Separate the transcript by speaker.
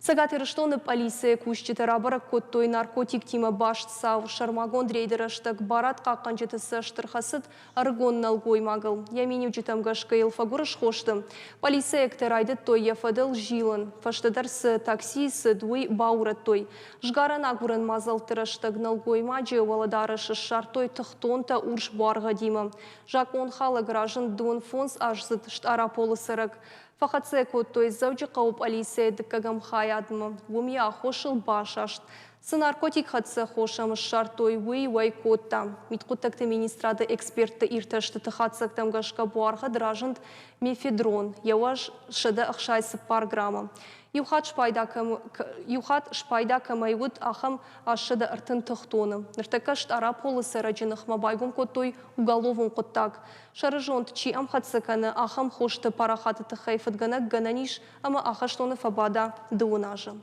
Speaker 1: Цӕгат Ирыстоны пъӕлицӕйы кусджытӕ рабӕрӕг кодтой наркотиктимӕ баст цау. Сӕрмагонд рейды рӕстӕг барадхъахъхъӕнджыты цӕст ӕрхӕцыд ӕрыгон нӕлгоймагыл. Йӕ миниуджытӕм гӕсгӕ йыл фӕгуырысхо сты. Пъӕлицӕйӕгтӕ райдыдтой йӕ фӕдыл зилын. Фӕстӕдӕр цы таксийы цыд, уый баурӕдтой. Сгарӕн-агурӕн мадзӕлтты рӕстӕг нӕлгоймаджы уӕлӕдарӕсы ссардтой тыхтонтӕ урс буаргъӕдимӕ. Закъонхалӕг разынд 25-аздзыд Стъараполы цӕрӕг. Фӕхӕццӕ кодтой Дзӕуджыхъӕуы пъӕлицӕйы дыккӕгӕм хайадмӕ. Уым йӕ аххосыл басаст. Цы наркотикхӕццӕ хос ӕм ссардтой, уый уӕй кодта. Мидхъуыддӕгты министрады экспертты иртӕстыты хатдзӕгтӕм гӕсгӕ буаргъӕд разынд мефедрон, йӕ уӕз 164 граммы. Иу хатт спайда, кӕм, иу хатт спайда кӕмӕй уыд, ахӕм 830 тыхтоны. Ныртӕккӕ Стъараполы цӕрӕджы ныхмӕ байгом кодтой уголовон хъуыддаг. Сӕрызонд чи ӕмхӕццӕ кӕны, ахӕм хосты парахаты тыххӕй фыдгӕнӕг гӕнӕн ис ӕмӕ ахӕстоны фӕбада дыууын азы.